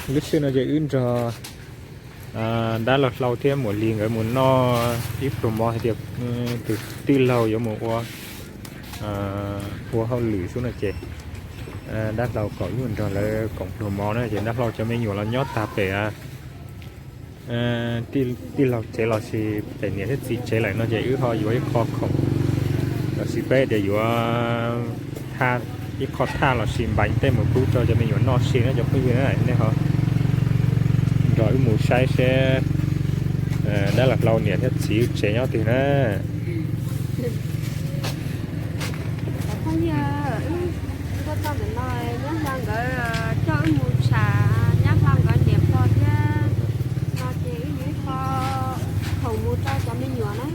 Lub sij hawm no ces wb nrog dab laug Hlau thiab muam Lis nkawd mus noj ib pluag mov hais tias tus tij laug yuav mus ua, ua hauj lwm xwb no ces dab laug kom wb nrog lawv koom pluag mov na ces dab laug cov me nyuam los nyob tag pem tij laug tsev lossis pem niam thiab txiv tsev lawm no ces wb ho yuav ib qho khoom lossis peb tias yuav ib qho thaj lossis npaim tej mus pub rau cov me nyuam noj si na cov phooj ywg na, nej ho nrog wb mus saib seb dab laug Hlau niam thiab txiv wb tsev nyob twg na. Phooj ywg, tuaj txog ntawm no, nyab Hlau nkawd coj wb mus tsham nyab Hlau nkawd niam pog thiab no ces wb yuav ib qho khoom mus rau cov me nyuam na.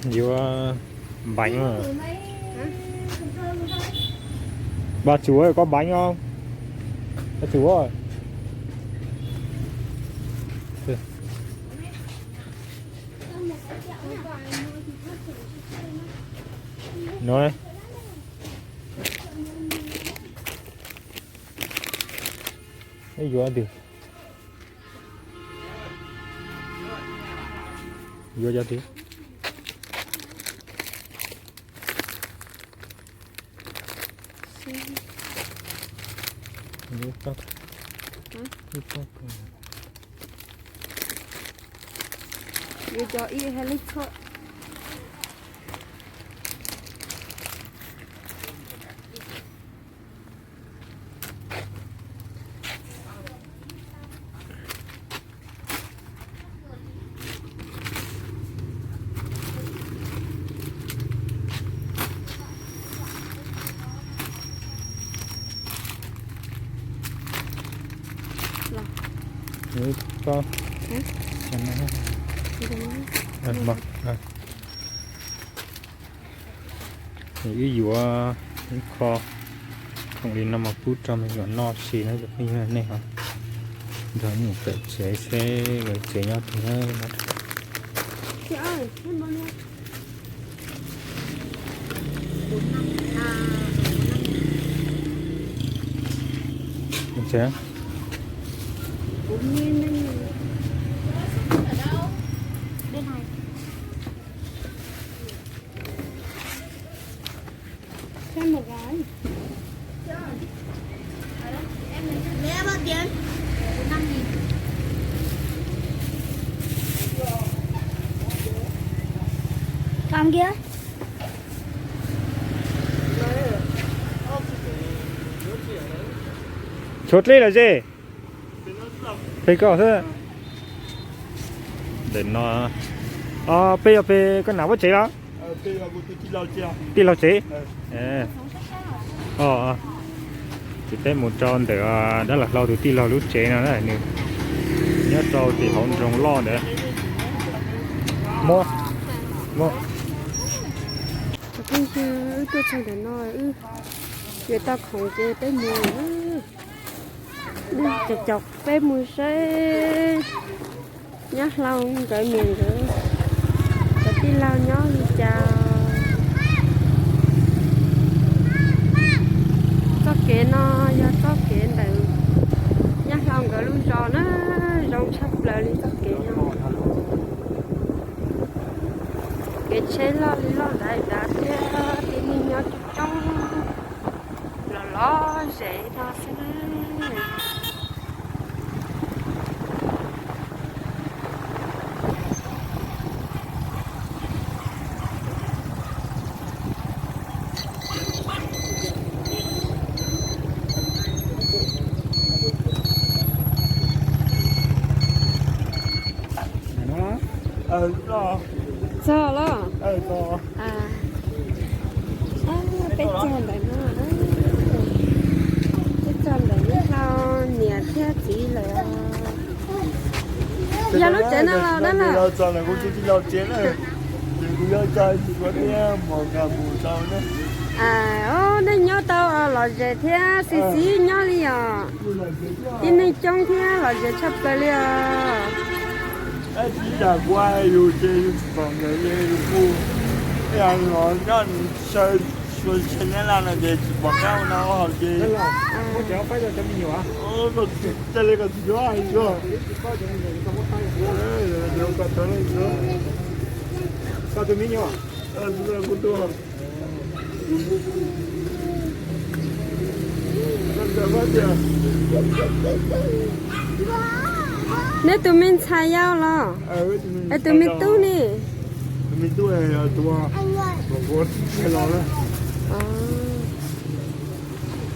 Yuav npaim. Ba tsum koj npaim os. Ba tsum. No. Yuav twg? Yuav cov twg? Yuav cov ib hais lub txhoj. Wb yuav ib qho khoom li no mas pub rau me nyuam noj si na cov phooj ywg, nej ho nrog nyuam tawm tsev seb lawv tsev nyob twg na. Tshuav dlej lawm ze. Peb koj xwb. Ntawm no peb yog peb koj nam puab tsev los? Tij laug tsev. Ces peb mus rau ntawm dab laug Hlau tus tij laug lub tsev no na, nws nyob rau tim hauv nroog loj ntawd. Muab, muab. Cov phooj ywg, wb tuaj txog ntawm no, wb yuav tau khoom ces peb mus, wb caum caum peb mus saib nyab Hlau nkawd niam nkawd cov tij laug nyob li cas. Txoj kev no yog txoj kev ntawm nyab Hlau nkawd lub zos na, zoo tshaj plaws li txoj kev no. Kev tsheb loj li loj dav dav thiab tib neeg nyob coob coob los lom zem no xwb na. Txog los? Peb txog ntawm no, peb txog ntawm nyab Hlau niam thiab txiv lawm. Yog lub tsev no los dab laug? Nej nyob tau Lom zem thiab xis xis nyob li os. Tib neeg coob thiab lom zem tshaj plaws li os. Tsis yam kuv hais yus ces yus tsis pom nkawd li, yus kuj los nyob saw, saw neb laj no ces tsis pom qab ua no haus ces. Tej li kom tsis yuav yuav. Koj tus me nyuam. Kuv tus. Neb tus me ntxhais yau los? Es tus me tub ne? Tus me tub, tus, tus los.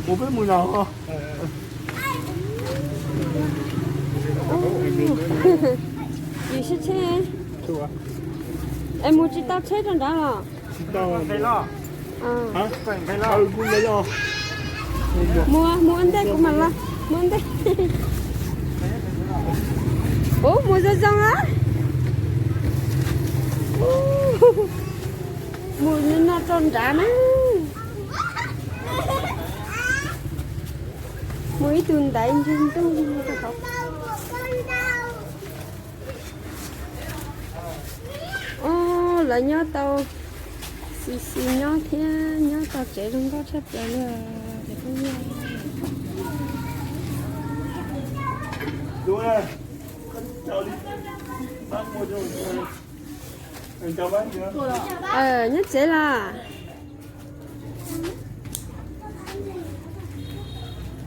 Mus peb mus los. Yus sib tsheb. Es mus tsis tau tsheb rau nrad los? Mus, mus ua ntej kuv mam los, mus ua ntej. Ub, mus zoo zoo a. Mus no rau nrad na. Mus ib tug ntaiv ntswg ntuj. Os, lawv nyob tau, xis xis nyob thiab, nyob tau tsev zoo nkauj tshaj plaws li. Nyob tsev los?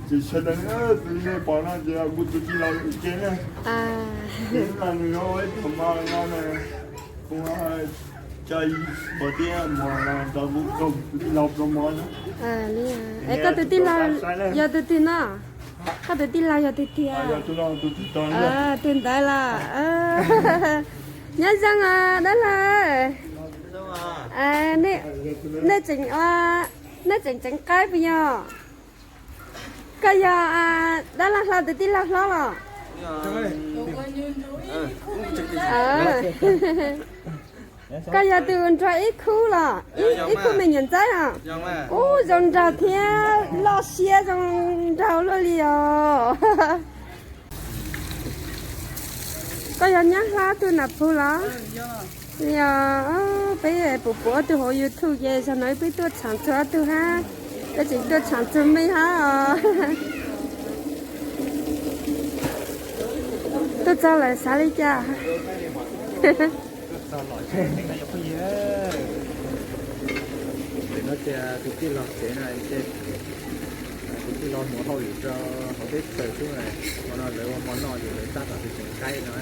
Tsis sawv daws, tus nej pom no ces kuv tus tij laug ces na. Ces nws yuav ua ib tug mov no, kuv tso ib puas tiab mov no rau kuv tus tij laug rau mov na. Es koj tus tij laug yog tus twg no? Koj tus tij laug yog tus twg? Tus ntawd los? Nyob zoo dab laug. Nej tseem, nej tseem tseev qaib puas yog? Koj yog dab laug hlob tus tij laug hlob los? Koj yog tus nrog ib khub los? Ib khub me nyuam ntxaib os? Ub, zoo nraug thiab loj siab zoo nraug luaj li os. Koj yog Nyab Hlab tug nam phug los? Yog, peb puas pom ob tug hauv YouTube ces zaum no peb tuaj tshaam txug ob tug hab, peb tseem tuaj tshaam txug mej hab os. Tuaj txog lawm xav li cas? Tus tij laug tsev no, tus tij laug mus hauj lwm rau hauv teb chaws xwb, hmo no lawv ua hmo noj ces lawv tab tom tseev qaib no,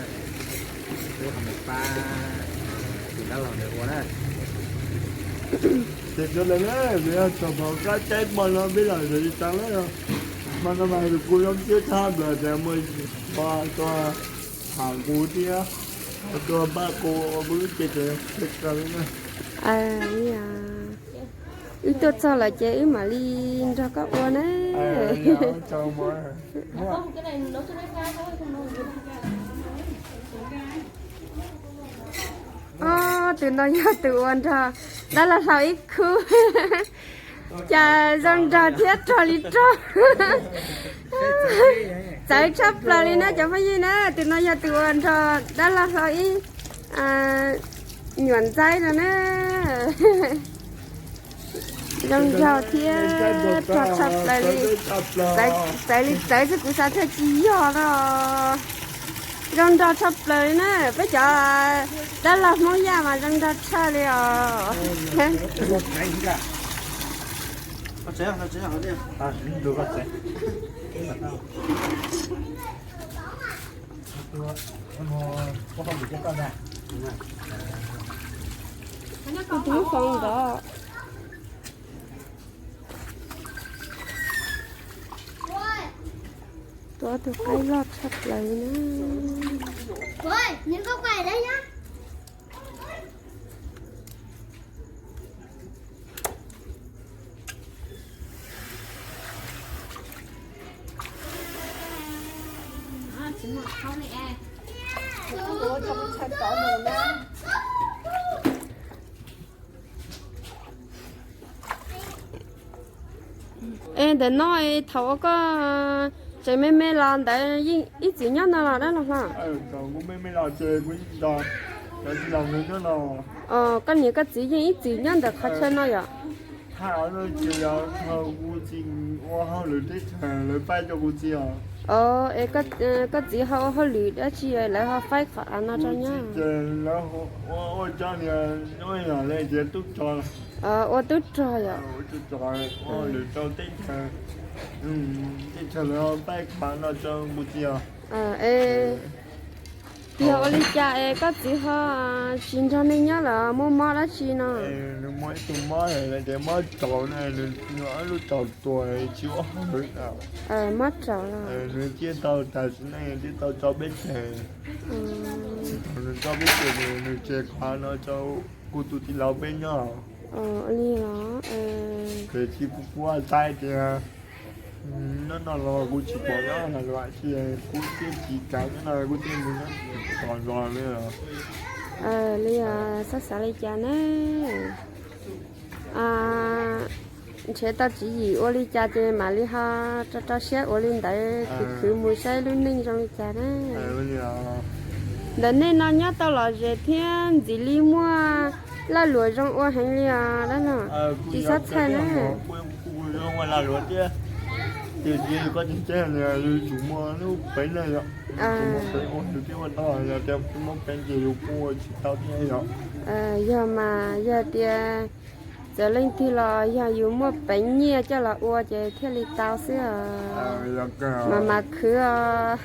lub ho mus pab tus dab laug ntawd ua na. Ces sawv daws na, vim yog thaum qab caib hmo no peb los zov tsis tau na. Hmo no mas kuv zoo siab tshaj plaws tias muaj tuaj tham kuv thiab tuaj npaj kuv ua kuv lub tsev tsev kawg na. Wb tuaj txog lawm ces wb mam li nrog koj ua na. Os, tus no yog tus uas nrog dab laug hlau ib khub, cas zoo nraug thiab rog li rog. Txawv tshaj plaws li na cov phooj ywg na, tus no yog tus uas nrog dab laug hlau ib nyuam ntxaib no na. Zoo nraug thiab rog tshaj plaws li. Txawv li txawv xwb kuv xav tias tsis yog no. Zoo nraug tshaj plaws li na, peb cov dab laug Hmoob Yaj mas zoo nraug tshaj li os. Kuv tus lub foos ntawd. Tua tus qaib loj tshaj plaws na. Es ntawm no thaum uas koj tseem me me los ntawd yeej ib txwm nyob no los dab laug hlob? Koj niam koj txiv yeej ib txwm nyob ntawm qhov chaw no yom? Ua hauj lwm teb chaws, lawv paib rau kuv txiv os. Es koj txiv ho ua hauj lwm dab tsi lawv ho faib qhov av no rau nyob? Ua tub rog yom? Ua tub rog, ua hauj lwm rau teb chaws, teb chaws lawv ho paib qhov av no rau kuv txiv os. Yog ua li cas es koj txiv ho tsis nrog nej nyob lawm, muaj mob dab tsi no? Nws muaj ib tug mob, mob raum na, nws ob lub raum tuag tsis ua hauj lwm. Mob raum, nws thiaj tau tas sim neej thiaj tau tso peb teg. Thaum nws tso peb teg, nws tseg qhov no rau kuv tus tij laug peb nyob. Li los, ces tsis pub saib tias nyob no los kuv tsis pom nyob hais lus tsis, kuv thiaj tsis kam nyob no, kuv thiaj mus nyob tom zos li. Li os, xav xav li cas na? Nrhiav tau tswv yim ua li cas ces mam li ho rau rau siab ua li ntawd, khwv khwv mus saib lub neej zoo li cas na. Ntawm nej no nyob tau lom zem thiab ntxim li muaj lag luam zoo ua heev li os dab laug. Tsis txhob txhawj na. Ua lag luam thiab, tiam sis koj tseem ceeb, yus tsum muaj lub peev na yom, tsum muaj peev ua yus thiaj ua tau, yog tias tsis muaj peev ces yus kuj ua tsis tau thiab yom. Yog mas, yog tias txawm leej twg los yog yus muaj peev nyiaj coj los ua ces thiaj li tau xwb os. Mas mas khwv os.